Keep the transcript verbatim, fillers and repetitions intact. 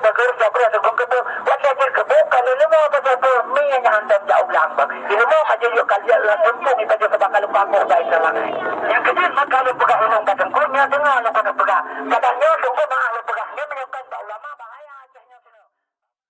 bageureuh, bageureuh, sabreuh, teugong keubeue. Watèe jeuet keubeue, ka lheuh leumo bak sapeue, mi nyang hantom jak u blang bang. Ilmu ka jeuet yôh ka liat lam tumpông, ipajoh sabak ka lupa moh bai ka langai. Nyang keujeuet maka lôn peugah inong ka teungku, nyoe teungoh lôn keuneuk peugah. Kadang nyoe sunggoh meu'ah lôn peugah, nyoe meunyoe